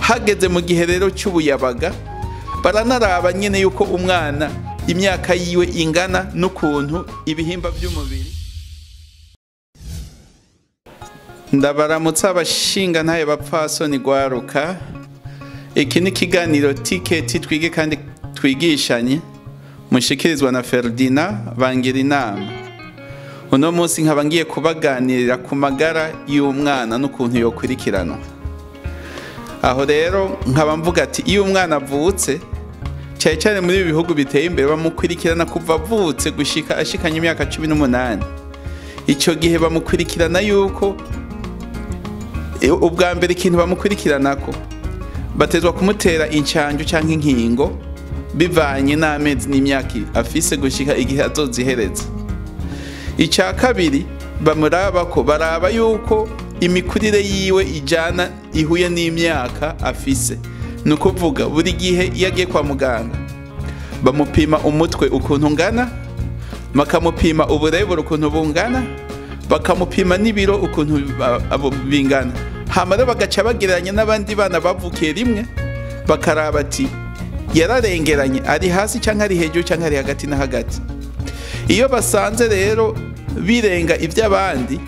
Hageze mu gihe rero cy'ubuyabaga, baranaraba nyene yuko umwana imyaka yiwe ingana n'ukuntu ibihimba by'umubiri. Ndabaramutsa abashinga ntaye bapfasoni gwaruka. Iki ni ikiganiro tiketi twige kandi twigishanye, mushikirizwa na Ferdinand bangira inama. Uno munsi nkaba ngiye kubaganirira ku magara y'umwana n'ukuntu yokwirikiranwa. Aho rero nkaba mvuga ati iyo umwana avutse, cyane cyane muri ibi bihugu biteye imbere, bamukurikirana kuva avutse gushika ashikanye imyaka 18. Icyo gihe bamukurikirana yuko ubwa mbere ikintu bamukurikiranako, batezwa kumutera incanjo canke inkingo bivanye n'amezi n'imyaka afise gushika igihe azozihereza. Icya kabiri bamuraba ko baraba yuko imikurire yiwe ijana ihuye n'imyaka afise. Ni ukuvuga buri gihe iyo agiye kwa muganga bamupima umutwe ukuntu ungana, bakamupima uburebure ukuntu bungana, bakamupima n'ibiro ukuntu bingana. Hama rero bagaca bagereranya n'abandi bana bavukiye rimwe, bakaraba ati yararengeranye, ari hasi canke ari hejuru canke ari hagati na hagati. Iyo basanze rero birenga iby'abandi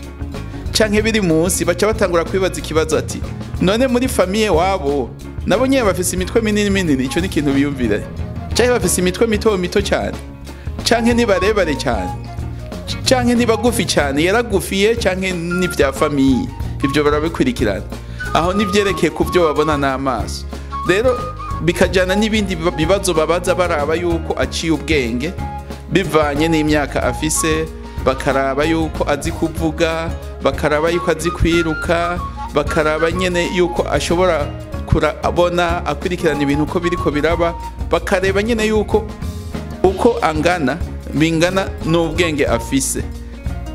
canke biri munsi, baca batangura kwibaza ikibazo ati none muri famille wabo nabo nyene bafise imitwe minini minini, ico ni ikintu biyumvira, canke bafise imitwe mito mito cyane, canke ni barebare cyane, canke ni bagufi cyane, yaragufiye canke ni vya famille. Ibyo barabikurikirana. Aho nivyerekeye ku byo babona n'amaso. Rero bikajana n'ibindi bibazo babaza, baraba yuko aciye ubwenge bivanye n'imyaka afise, bakaraba yuko azi kuvuga, bakaraba yuko azi kwiruka, bakaraba nyene yuko ashobora kurabona akurikirana ibintu uko biriko biraba, bakareba nyene yuko uko angana bingana n'ubwenge afise.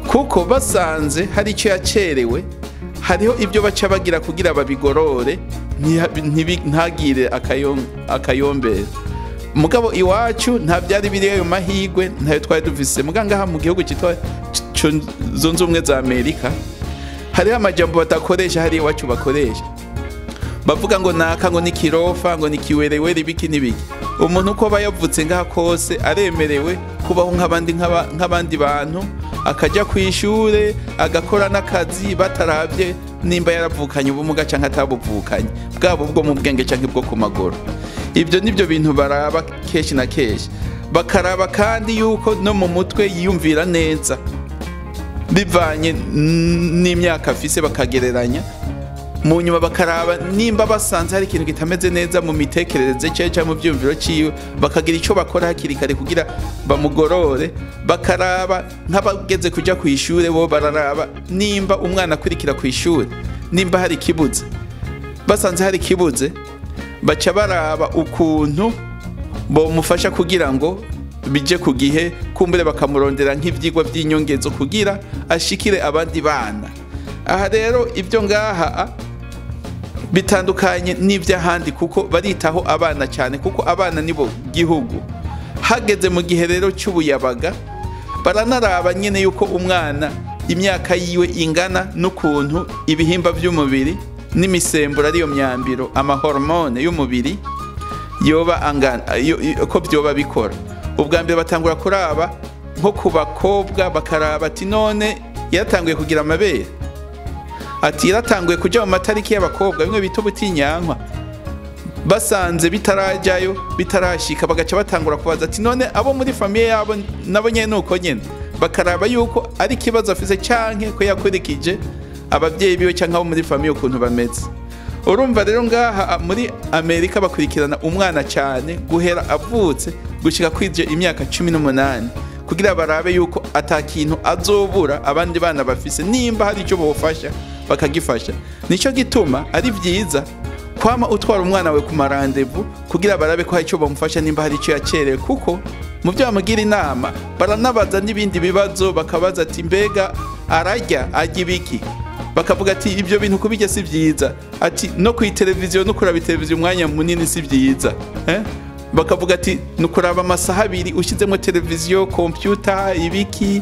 Kuko basanze hari icyo yacerewe, hariho ibyo baca bagira kugira babigorore ntagire akayombera. Mugabo iwacu nta byari biri ayo mahigwe, ntayo twari dufise. Muganga aha mu gihugu cyitwa Zunze Ubumwe za Amerika hariho amajambo batakoresha, hari iwacu bakoresha. Bavuga ngo naka ngo ni kirofa, ngo ni kiwerewere, ibiki n'ibiki. Umuntu uko aba yavutse ngaha kose aremerewe kubaho nk'abandi bantu, akajya ku ishure, agakora n'akazi, bataravye nimba yaravukanye ubumuga canke atabuvukanye, bwaba ubwo mu bwenge canke bwo ku maguru. Ibyo nibyo bintu baraba kenshi na kenshi. Bakaraba kandi yuko no mu mutwe yiyumvira neza bivanye n'imyaka afise, bakagereranya. Mu nyuma bakaraba nimba basanze hari ikintu kitameze neza mu mitekerereze cye cyangwa mu byumviro ciwe, bakagira icyo bakora hakiri kare kugira bamugorore. Bakaraba nk'abageze kujya ku ishure, bo bararaba nimba umwana akurikira ku ishure, nimba hari ikibuze. Basanze hari ikibuze, baca baraba ukuntu bomufasha kugira ngo bije ku gihe, kumbure bakamurondera nk'ivyigwa by'inyongezo kugira ashikire abandi bana. Aha rero ibyo ngaha bitandukanye n'iby'ahandi, kuko baritaho abana cyane, kuko abana nibo gihugu. Hageze mu gihe rero cy'ubuyabaga, baranaraba nyene yuko umwana imyaka yiwe ingana n'ukuntu ibihimba by'umubiri n'imisemburo ariyo myambiro, amahormone y'umubiri yoba angana, ko byoba bikora. Ubwa mbere batangura kuraba nko ku bakobwa, bakaraba ati none yaratanguye kugira amabere, ati yaratanguye kuja mu matariki y'abakobwa, bimwe bita ubutinyankwa. Basanze bitarajyayo, bitarashika, bagaca batangura kubaza ati none abo muri famille yabo nabo nyene nuko nyene. Bakaraba yuko ari ikibazo afise canke ko yakurikije abavyeyi biwe canke abo muri famille ukuntu bameze. Urumva rero ngaha muri Amerika bakurikirana umwana cyane guhera avutse gushika kwije imyaka 18, kugira barabe yuko atakintu azobura abandi bana bafise, nimba hari icyo bofasha bakagifasha. Nico gituma ari vyiza kwama utwara umwana we ku marandevu kugira barabe ko hari icyo bamufasha nimba hari icyo yacerewe, kuko mu byo bamugira inama baranabaza n'ibindi bibazo, bakabaza ati mbega ararya, arya ibiki, bakavuga ati ibyo bintu kubirya si vyiza, ati no ku televiziyo no kuraba televiziyo umwanya munini si vyiza, Bakavuga ati nukuraba amasaha abiri ushyizemo televiziyo, computer, ibiki,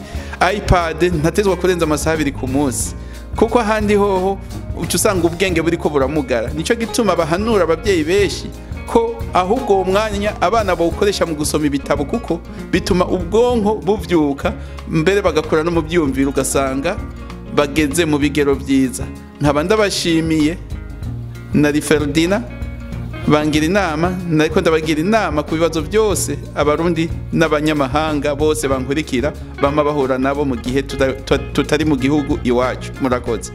iPad, ntatezwa kurenza amasaha abiri ku munsi. Kuko ahandi hoho uca usanga ubwenge buriko buramugara. Nico gituma bahanura ababyeyi benshi ko ahubwo uwo mwanya abana bawukoresha mu gusoma ibitabo, kuko bituma ubwonko buvyuka, mbere bagakura no mu byiyumviro, ugasanga bageze mu bigero byiza. Nkaba ndabashimiye. Nari Ferdina bangira inama, nariko ndabagira inama ku bibazo byose Abarundi n'abanyamahanga bose bankurikira bama bahura nabo mu gihe tutari mu gihugu iwacu. Murakoze.